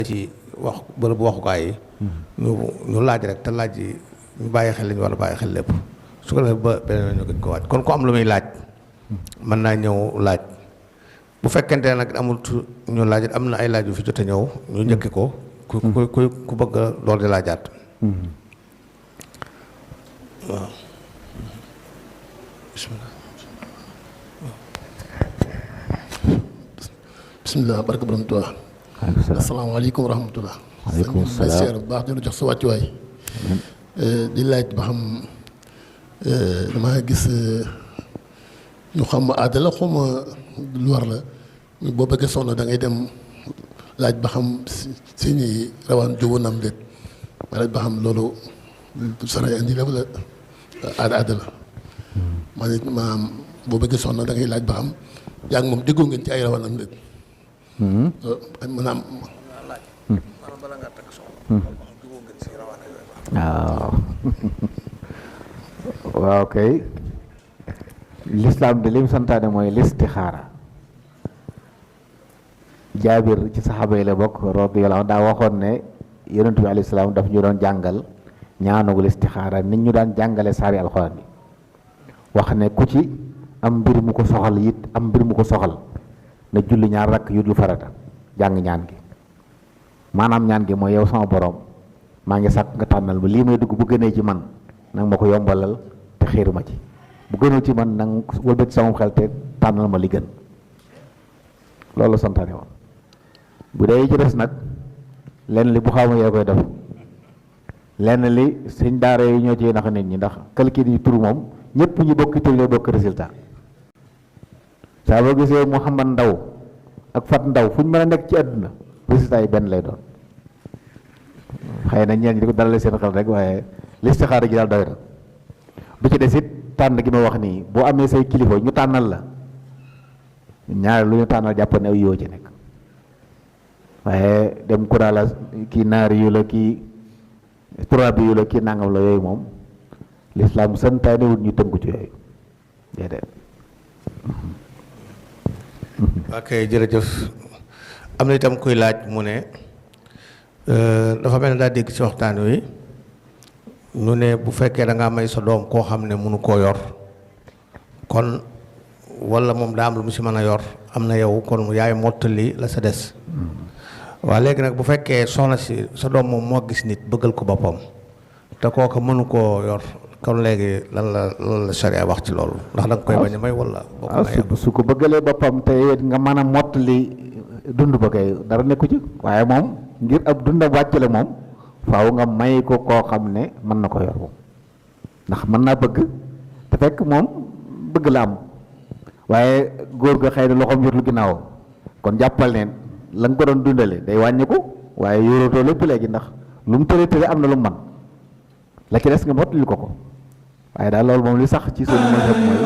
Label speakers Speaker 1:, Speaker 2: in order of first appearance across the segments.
Speaker 1: ci wax bërëb waxukaay yi ñu laaj rek te laaj yi ñu bàyyi xel li ñu war a bàyyi xel lépp su ko defee ba beneen ñu gën ko waaj kon ku am lu muy laaj mën naa ñëw laaj bu fekkente nag amul ñu laaj am na ay laaj yu fi jot a ñëw ñu njëkki ko ku bëgg a door di laajaat waaw
Speaker 2: bismillah barka borom Tuubaa asalaamaaleykum wa rahmatullah
Speaker 3: waaleykum salaam
Speaker 2: seer bu baax dina jox sa wàccuwaay di laaj ba xam dama gis ñu xam aada la xawma lu war la boo bëggee soxna da ngay dem laaj ba xam si ñi rawaan jógoon am déet ma laaj ba xam loolu sara indi la wala aada la man it maanaam boo bëggee soxna da ngay laaj ba xam yaa ngi moom déggoo ngeen ci ay rawaan am déet maanaam
Speaker 3: waaw waaw kay lislaam de lim santaane mooy listixaara jaabir ci saxaaba yi la bokk radiyallahu anhu daa waxoon ne yonent bi alayhi salaam daf ñu doon jàngal ñaanugul istixaara nit ñu daan jàngale saari alxuraan yi wax ne ku ci am mbir mu ko soxal it am mbir mu ko soxal na julli ñaar rakk yu dul farata jàng ñaan gi maanaam ñaan gi mooy yow sama borom maa ngi sàkk nga tànnal ma lii may dugg bu gënee ci man nag ma ko yombalal te xiiru ma ci bu gënul ci man nag wëlbati sama xel te tànnal ma li gën loolu santaane woon bu dee ci des nag lenn li bu xaw ma yee koy def lenn li sëñ daara yi ñoo ci nax nit ñi ndax kalki di tur moom ñëpp ñu bokki tur lay bokk résultat saa boo gisee Mouhamad Ndaw ak Fat Ndaw fu ñu mën a nekk ci àdduna résultat yi benn lay doon xëy na ñeen ñi di ko dalale seen xel rek waaye listixaara gi daal doy na bu ci des it tànn gi ma wax nii boo amee say kilifa ñu tànnal la ñaar lu ñu tànnal jàpp ne aw yoo ci nekk waaye dem kuraa la kii naari yu la kii turabi yu la kii nangam la yooyu moom lislaam santaane wut ñu tënku ci yooyu déedéet.
Speaker 1: ok jërëjëf am na itam kuy laaj mu ne dafa mel ne daa dégg ci waxtaan wi ñu ne bu fekkee da ngaa may sa doom koo xam ne mënu koo yor kon wala moom daa am lu mu si mën a yor am na yow kon yaay mottali la sa des waaw léegi nag bu fekkee soxna si sa doom moom moo gis nit bëggal ko boppam te kooka mënu koo yor kon léegi lan la sharia wax ci loolu ndax da nga koy bañ a may wala boo ko mayee
Speaker 3: su ko bëggalee boppam te nga mën a mottali dund ba kay dara nekku ci waaye moom ngir ab dundam wàccale moom faaw nga may ko koo xam ne mën na ko yor moom ndax mën naa bëgg te fekk moom bëgg la am waaye góor ga xëy na loxoom jotul ginnaaw kon jàppal ne la nga ko doon dundale day wàññi ko waaye yoratoo lépp léegi ndax lu mu tëre tëre am na lu mu man la ci des nga mottali ko ko waaye daal loolu moom li sax ci suñu mazhab mooy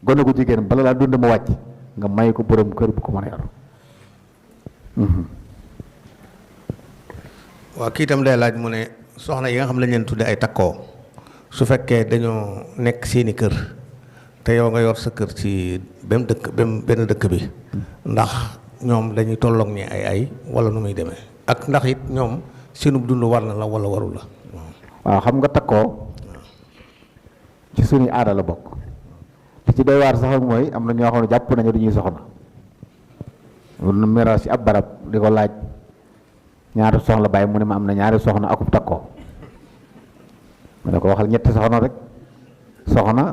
Speaker 3: gone gu jigéen bala laa dund ma wàcc nga may ko borom kër bu ko mën a yor.
Speaker 1: waaw kii itam day laaj mu ne soxna yi nga xam lañ leen tudde ay takkoo su fekkee dañoo nekk seeni kër te yow nga yor sa kër ci benn dëkk bi ndax ñoom dañuy tolloog ñi ay wala nu muy demee ak ndax it ñoom seenub dund war na la wala warul la.
Speaker 3: waaw xam nga takkoo ci suñu aada la bokk li ci doy waar sax ak mooy am na ñoo xam ne jàpp nañu duñuy soxna mun miraas ci ab barab di ko laaj ñaari soxna bàyyi mu ne ma am na ñaari soxna akub takkoo ma ne ko waxal ñetti soxna rek soxna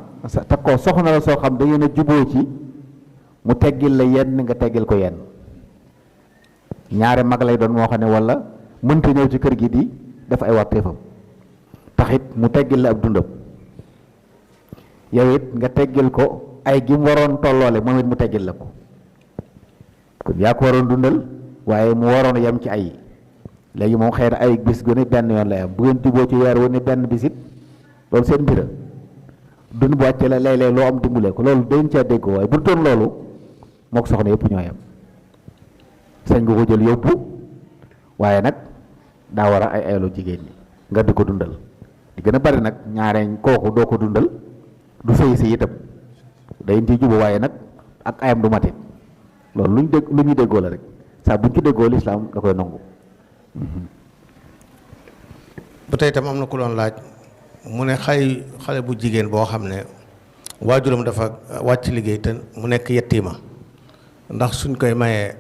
Speaker 3: takkoo soxna la soo xam da ngeen a juboo ci mu teggil la yenn nga teggil ko yenn ñaari mag lay doon moo xam ne wala mënta ñëw ci kër gi di def ay warteefam taxit mu teggil la ab dundam yow it nga teggil ko ay gi mu waroon tolloole moom it mu teggil la ko kon yaa ko waroon dundal waaye mu waroon yem ci ay léegi moom xëy na ay bis gu ne benn yoon lay am bu ngeen juboo ci weer wu ne benn bisit loolu seen mbira dund bu wàcce la léeg-léeg loo am dimbalee ko loolu dañ caa déggoo waaye bu doon loolu moo ko soxna yëpp ñoo yem sañ nga ko jël yóbbu waaye nag daa war a ay aylu jigéen ñi nga di ko dundal di gën a bari nag ñaareeñ kooku doo ko dundal du sëy si itam day indi jubu waaye nag ak ayam du matit loolu lu ñu ñuy déggoo la rek saa buñ ci déggoo lislaam da koy nangu
Speaker 1: ba tey itam am na ku doon laaj mu ne xale bu jigéen boo xam ne waajuram dafa wàcc liggéey te mu nekk yettiima ndax suñ koy mayee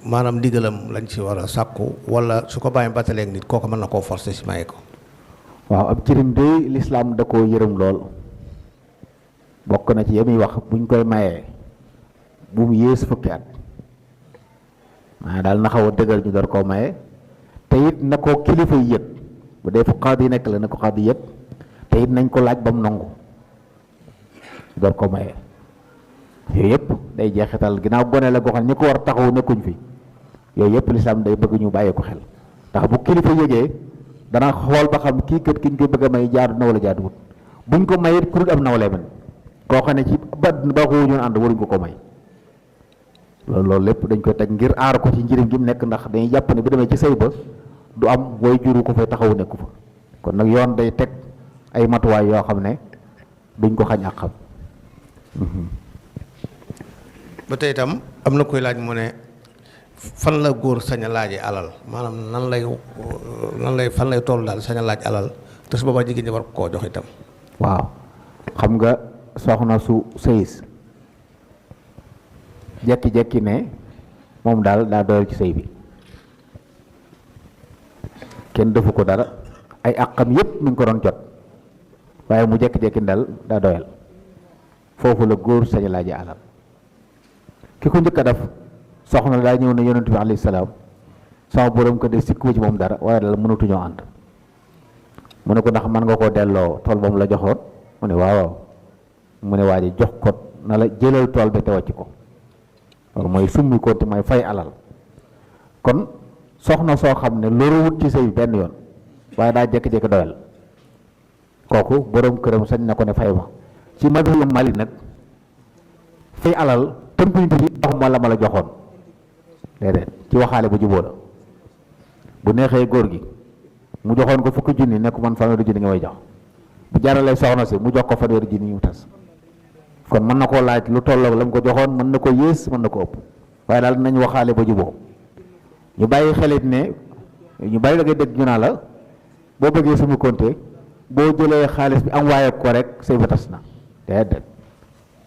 Speaker 1: maanaam ndigalam lañ ci war a sàkku wala su ko bàyyi bataleeg nit kooku mën na koo forcer si maye ko.
Speaker 3: waaw ab jirim de lislaam da koo yërëm lool bokk na ci yemi wax buñ koy mayee bu mu yées fukki at maanaam daal na xaw a dëgër ñu door koo maye te it na ko kilifa yi yëg bu dee fu xaadi nekk la na ko xaadi yëg te it nañ ko laaj ba mu nangu door ko maye yooyu yëpp day jeexital ginnaaw gone la goo xam ñi ko war taxaw nekkuñ fi yooyu yëpp lislaam day bëgg ñu bàyyi ko xel ndax bu kilifa yëgee dana xool ba xam kii kët ki ñu koy bëgg a may jaadu na wala jaaduwut buñ ko mayit ku dul am nawle man koo xam ne ci baaxoo ñoon ànd waruñ ko may loolu lépp dañ koy teg ngir aar ko ci njëriñ gi mu nekk ndax dañuy jàpp ne bu demee ci sëy ba du am way juru ko fay taxawu nekku fa kon nag yoon day teg ay matuwaay yoo xam ne duñ ko xañ ak xam.
Speaker 1: ba tey itam am na koy laaj mu ne fan la góor sañ a laaje alal maanaam nan lay fan lay toll daal sañ a laaj alal te su boobaa jigéen ñi war koo jox itam.
Speaker 3: waaw xam nga soxna su sëyis jekki-jekki ne moom daal daa doyal ci sëy bi kenn defu ko dara ay àqam yépp mi ngi ko doon jot waaye mu jekki-jekki ndal daa doyal foofu la góor sañ a laaje alal ki ko njëkk a def soxna daa ñëw ne yonent bi alayhi salaam sama borom ko de sikku ci moom dara waaye daal mënatuñoo ànd mu ne ko ndax mën nga koo delloo tool ba mu la joxoon mu ne waaw mu ne waaje jox ko na la jëlal tool bi te wàcc ko loolu mooy summi ko te mooy fay alal kon soxna soo xam ne loru wut ci sëy benn yoon waaye daa jékki-jékki doyal kooku borom këram sañ na ko ne fay ma ci madhab Maalik nag fay alal tënkuñ ko ci dox moo la ma la joxoon déedéet ci waxaale bu jubóo la bu neexee góor gi mu joxoon ko fukki junni nekk man fanweeri junni nga may jox bu jaralee soxna si mu jox ko fanweeri junni ñu tas kon mën na koo laaj lu tolloog la mu ko joxoon mën na ko yées mën na ko ëpp waaye daal nañ waxaale ba jubóo ñu bàyyi xelit ne ñu bàyyi la ngay dégg ñu naa la boo bëggee sumu compté boo jëlee xaalis bi am waaye ko rek sëy ba tas na déedéet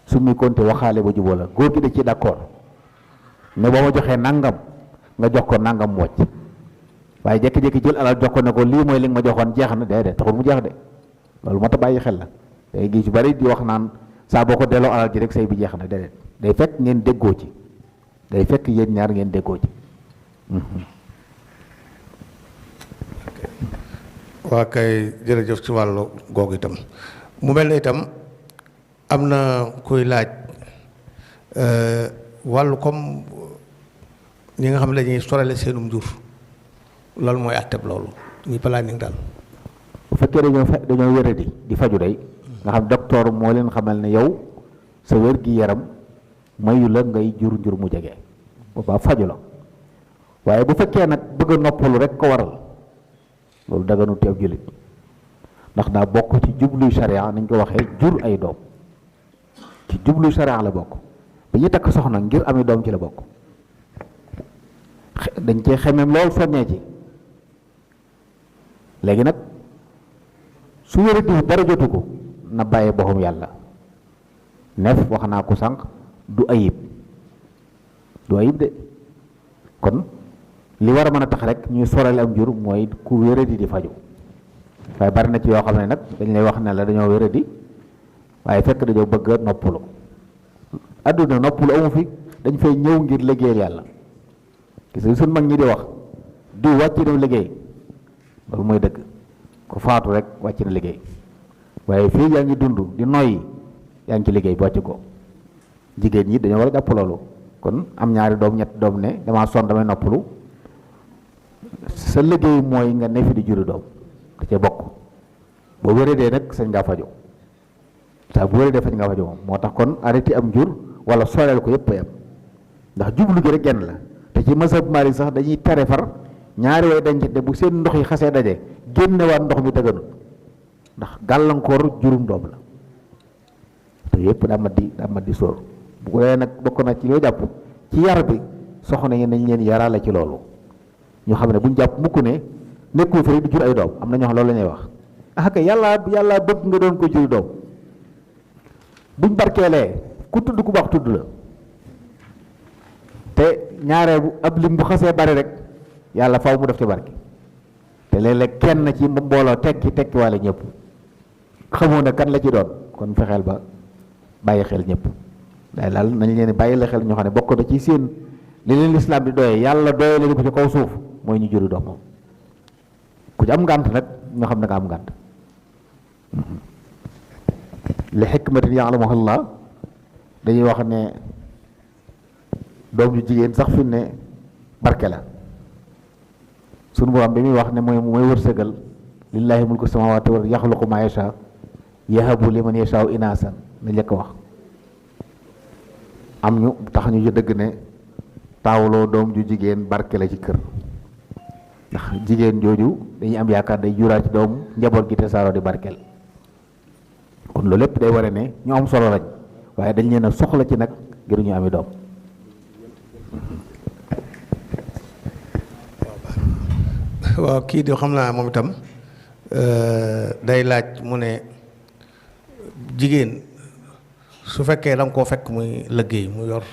Speaker 3: sumu compté waxaale ba jubóo la góor gi da ci d'accord ne boo ma joxee nangam nga jox ko nangam mu wàcc waaye jékki-jékki jël alal jox ko ne ko lii mooy li nga ma joxoon jeex na déedéet taxul mu jeex de loolu moo tax bàyyi xel la day gis yu bari di wax naan saa boo ko delloo alal ji rek sëy bi jeex na déedéet day fekk ngeen déggoo ci day fekk yéen ñaar ngeen déggoo ci.
Speaker 1: waa kay jërëjëf ci wàllu googu itam mu mel ne itam am na kuy laaj wàllu comme ñi nga xam ne dañuy sorale seenum jur loolu mooy àtteb loolu ñi planning daal.
Speaker 3: bu fekkee dañoo wéradi di faju day nga xam docteur moo leen xamal ne yow sa wér gi yaram mayu la ngay jur njur mu jege boobaa faju la waaye bu fekkee nag bëgg a noppalu rek ko waral loolu daganu teew jullit ndax daa bokk ci jubluy sharia nañ ko waxee jur ay doom ci jubluy sharia la bokk ba ñuy takk soxna ngir ami doom ci la bokk dañ cee xemeem lool soññee ci léegi nag su wéradi dara jotu ko na bàyyee boppam yàlla neef wax naa ko sànq du ayib de kon li war a mën a tax rek ñuy sorale am jur mooy ku wéradi di faju waaye bari na ci yoo xam ne nag dañ lay wax ne la dañoo wéradi waaye fekk dañoo bëgg a noppalu adduna noppalu amu fi dañ fay ñëw ngir liggéeyal yàlla gis nga suñ mag ñi di wax di wàcc na liggéey loolu mooy dëgg ku faatu rek wàcc na liggéey waaye fii yaa ngi dund di noyyi yaa ngi ci liggéey bi wàcc ko jigéen ñi dañoo war a jàpp loolu kon am ñaari doom ñetti doom ne damaa sonn damay noppalu sa liggéey mooy nga ne fi di juri doom da cee bokk boo wéradee nag sañ ngaa faju saa bu wéradee fañ ngaa faju moom moo tax kon arrêté am jur wala soreel ko yëpp yam ndax jublu gi rek genn la te ci mazhab Maalik sax dañuy tere far ñaari way dencante bu seen ndox yi xasee daje génnewaat ndox mi dëgganut ndax gàllankoor jurum doom la te yëpp daa mat di sóor bu ko dee nag bokk na ci loo jàpp ci yar bi soxna yi nañ leen yaraale ci loolu ñu xam ne buñ jàpp mukk ne nekkul fi rek di jur ay doom. am na ñoo xam loolu la ñuy wax ah kay yàlla bëgg nga doon ko juri doom. buñ barkeelee ku tudd ku baax tudd la te ñaaree ab lim bu xasee bari rek yàlla faw mu def ci barke te léeg-léeg kenn ci mbooloo tekki walla ñëpp xamoo ne kan la ci doon kon fexeel ba bàyyi xel ñëpp day daal nañ leen bàyyi la xel ñoo xam ne bokk na ci seen li leen lislaam di doyee yàlla doyee leen ko ci kaw suuf mooy ñu juri doom moom ku ci am ngànt nag ñoo xam ne nga am ngànt li xikmatin yaalamuha Allah dañuy wax ne doom ju jigéen sax fi ne barke la sunu borom bi muy wax ne mooy wërsëgal lillahi mulku samawati wal yaxluqu ma yasha yahabu liman yashaau inaasan la njëkk wax am ñu tax ñu ci dëgg ne taawloo doom ju jigéen barke la ci kër ndax jigéen jooju dañuy am yaakaar day juraat ci doom njaboot gi te saaroo di barkeel kon loolu lépp day ware ne ñu am solo lañ waaye dañ leen a soxla ci nag ngir ñu ami doom.
Speaker 1: waaw kii di xam naa moom itam day laaj mu ne jigéen su fekkee da nga koo fekk muy liggéey mu yor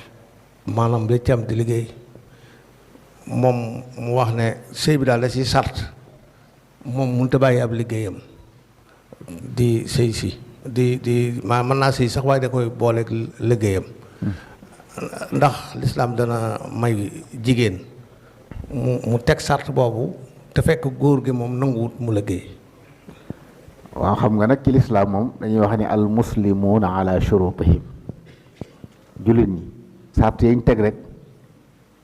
Speaker 1: maanaam da cam di liggéey moom mu wax ne sëy bi daal da ci sart moom mënut a bàyyi ab liggéeyam di sëy si di mën naa sëy sax waaye da koy booleeg liggéeyam ndax lislaam dana may jigéen mu teg sart boobu te fekk góor gi moom nanguwut mu liggéey.
Speaker 3: waaw xam nga nag ci lislaam moom dañuy wax ni al muslimuuna ala shurutihim jullit ñi sart yañ teg rek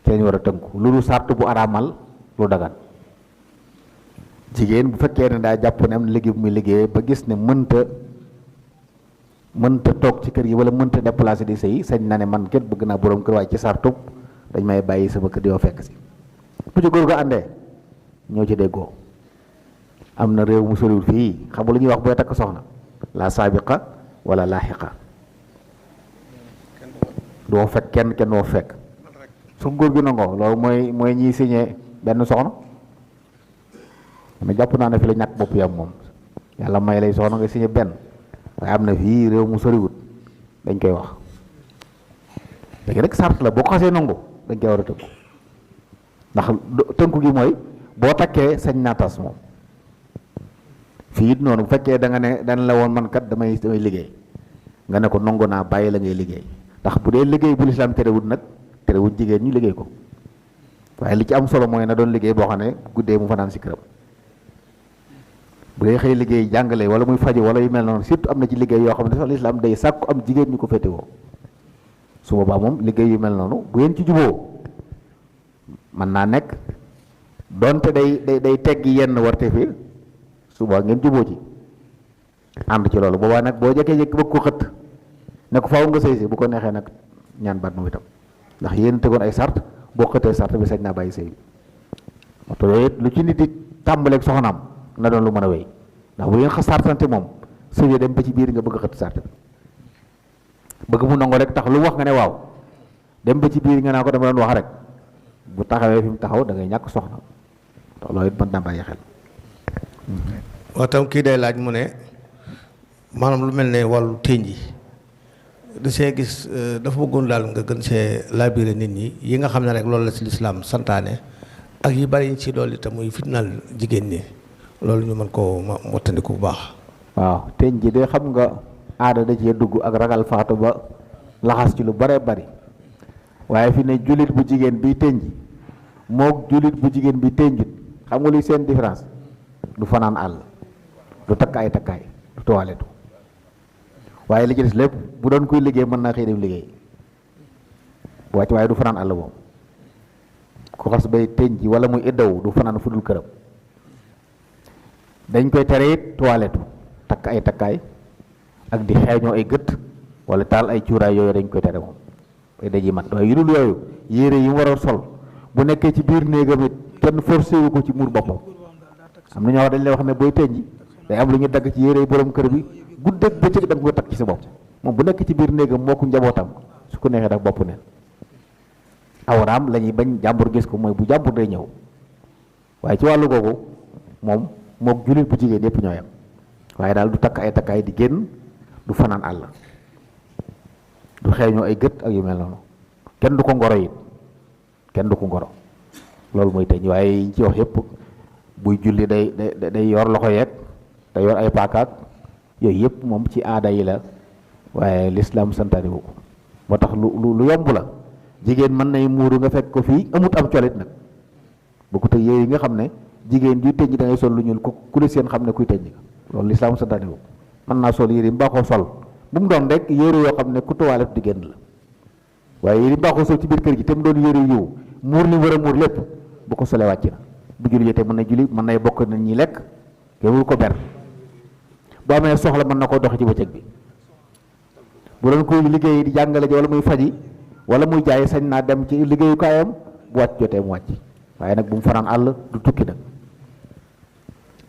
Speaker 3: ci lañ war a tënku lu dul sart bu araamal lu dagan jigéen bu fekkee ne daa jàpp ne am na liggéey bu muy liggéey ba gis ne mënta toog ci kër gi wala mënta déplacé di sëy sañ na ne man kat bëgg naa boroom kër waaye ci sartub dañ may bàyyi sama kër yoo fekk si bu ci góor ga àndee ñoo ci déggoo am na réew mu soriwul fii xam nga lu ñuy wax booy takk soxna la saabiqa wala laaxiqa doo fekk kenn doo fekk su góor gi nangoo loolu mooy ñiy signé benn soxna mais jàpp naa ne fi la ñàkk bopp yam moom yàlla may lay soxna nga signé benn waaye am na fii réew mu soriwut dañ koy wax léegi rek sart la boo ko xasee nangu dañ koy war a tënku ndax tënku gi mooy boo takkee sañ naa tas moom fii it noonu bu fekkee da nga ne dana la woon man kat damay liggéey nga ne ko nangu naa bàyyi la ngay liggéey ndax bu dee liggéey bu lislaam terewut nag terewut jigéen ñu liggéey ko waaye li ci am solo mooy na doon liggéey boo xam ne guddee mu fanaan si këram bu dee xëy liggéey jàngale wala muy fajo wala yu mel noonu surtout am na ci liggéey yoo xam ne sax lislaam day sàkku am jigéen ñu ko féetewoo su boobaa moom liggéey yu mel noonu bu ngeen ci juboo mën naa nekk donte day teggi yenn warte fi suba ngeen juboo ci ànd ci loolu boobaa nag boo jekkee-jekki bëgg ko xëtt ne ko faaw nga sëy si bu ko neexee nag ñaan baat moom itam ndax yéen tegoon ay sart boo xëttee sart bi sañ naa bàyyi sëy bi waxtu yooyu lu ci nit di tàmbaleeg soxnaam na doon lu mën a wéy ndax bu ngeen xa sartante moom sëy dem ba ci biir nga bëgg xëtt sart bi bëgg mu nango rek tax lu wax nga ne waaw dem ba ci biir nga naa ko dama doon wax rek bu taxawee fi mu taxaw da ngay ñàkk soxna ndax loolu it mën naa bàyyi xel.
Speaker 1: waaw tam kii day laaj mu ne maanaam lu mel ne wàllu téeñ yi da see gis dafa bëggoon daal nga gën see labiré nit ñi yi nga xam ne rek loolu la si lislaam santaane ak yi bari ñu ci dolli te muy fitnaal jigéen ñi loolu ñu mën koo mottandiku bu baax.
Speaker 3: waaw téeñ ji de xam nga aada da cee dugg ak ragal faatu ba laxas ci lu bare bari waaye fi ne jullit bu jigéen bi téeñ ji mook jullit bu jigéen bi téenjut xam nga luy seen différence du fanaan àll du takk ay takkaay du toilette waaye li ci des lépp bu doon kuy liggéey mën naa xëy dem liggéey wàcc waaye du fanaan àll moom ku xas bay ténj wala muy iddaw du fanaan fu dul këram dañ koy tere it toilette takk ay takkaay ak di xeeñoo ay gët wala taal ay cuuraay yooyu dañ koy tere moom ay daji mat waaye yu dul yooyu yére yi mu war a sol bu nekkee ci biir néegam it kenn forcé wu ko ci muur boppam am na ñoo wax dañ lay wax ne booy ténj day am lu ñu dagg ci yére yi borom kër bi guddeeg bëccëg da nga koy takk ci sa bopp moom bu nekk ci biir néegam moo ko njabootam su ko neexee daf bopp neen awraam la ñuy bañ jàmbur gis ko mooy bu jàmbur day ñëw waaye ci wàllu googu moom mook jullit bu jigéen yépp ñoo yem waaye daal du takk ay takkaay di génn du fanaan àll du xeeñoo ay gët ak yu mel noonu kenn du ko ngoro it kenn du ko ngoro loolu mooy tëj waaye yi ñu ci wax yépp buy julli day yor loxo yeeg day yor ay paakaak yooyu yépp moom ci aada yi la waaye lislaam santaani wu ko moo tax lu yomb la jigéen mën nay muuru nga fekk ko fii amut am colit nag bu ko tëj yooyu nga xam ne jigéen juy tëj da ngay sol lu ñuul ku la seen xam ne kuy tëj loolu lislaam santaani wu ko mën naa sol yére yi mbaaxoo sol bu mu doon rek yére yoo xam ne ku tuwaalet di génn la waaye yére yi mbaaxoo sol ci biir kër gi te mu doon yére yiw muur li war a muur lépp bu ko solee wàcc na bu julli jotee mën na julli mën nay bokk nit ñi lekk kenn ko ber boo amee soxla mën na koo doxe ci bëccëg bi bu doon koy liggéey di jàngale ji wala muy faji wala muy jaay sañ naa dem ci liggéeyukaayam bu wàcc jotee mu wàcc waaye nag bu mu fanaan àll du tukki nag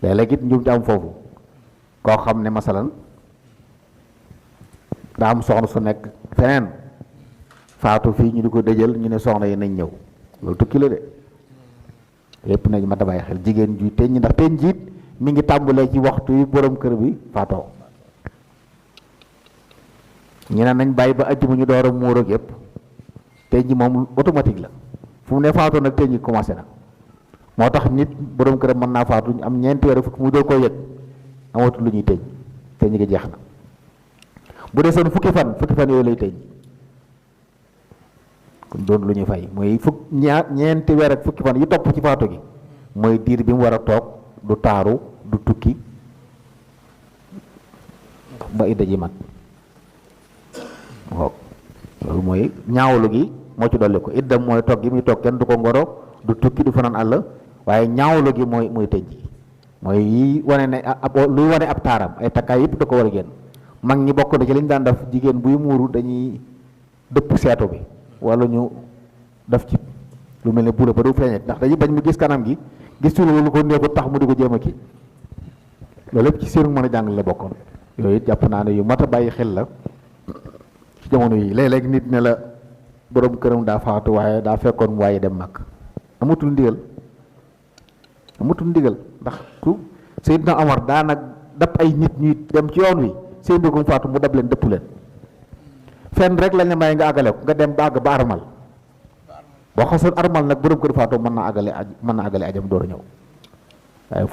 Speaker 3: léeg-léeg it njum ci am foofu koo xam ne masalan daa am soxna su nekk feneen faatu fii ñu di ko dëjal ñu ne soxna yi nañ ñëw loolu tukki la de lépp nañ ma bàyyi xel jigéen ju teñ ndax teñ jiit mi ngi tàmbalee ci waxtu yi borom kër bi faatoo ñu ne nañ bàyyi ba ajjuma ñu door a muur ak yëpp teñ ji moom automatique la fu mu ne faatoo nag teñ ji commencé na moo tax nit borom këram mën naa faatu am ñeenti weer fukk mu door koo yëg amatul lu ñuy teñ teñ gi jeex na bu dee seen fukki fan yooyu lay teñ kon doon lu ñuy fay mooy ñeenti weer ak fukki fan yi topp ci faatu gi mooy diir bi mu war a toog du taaru du tukki ba idda ji mat waaw loolu mooy ñaawlu gi moo ci dolli ko idda mooy toog gi muy toog kenn du ko ngoro du tukki du fanaan àll waaye ñaawlu gi mooy tëj ji mooy yi wane ne luy wane ab taaram ay takkaay yëpp da ko war a génn mag ñi bokk na ci liñ daan def jigéen buy muuru dañuy dëpp seetu bi wala ñu def ci lu mel ne buula ba du feeñet ndax dañuy bañ mu gis kanam gi gis ci lu ko neexut tax mu di ko jéem a kii loolu lépp ci seenu mën a jàngale la bokkoon yooyu it jàpp naa ne yu mat a bàyyi xel la ci jamono yi léeg-léeg nit ne la borom këram daa faatu waaye daa fekkoon mu waaye dem mag amatul ndigal ndax ku Seydina Omar daanag dab ay nit ñuy dem ci yoon wi seen mbégum faatu mu dab leen dëpp leen fenn rek lañ la may nga àggale ko nga dem ba àgg ba armal boo xasoon armal nag borom kër faatu mën na àggale ajam door a ñëw waaye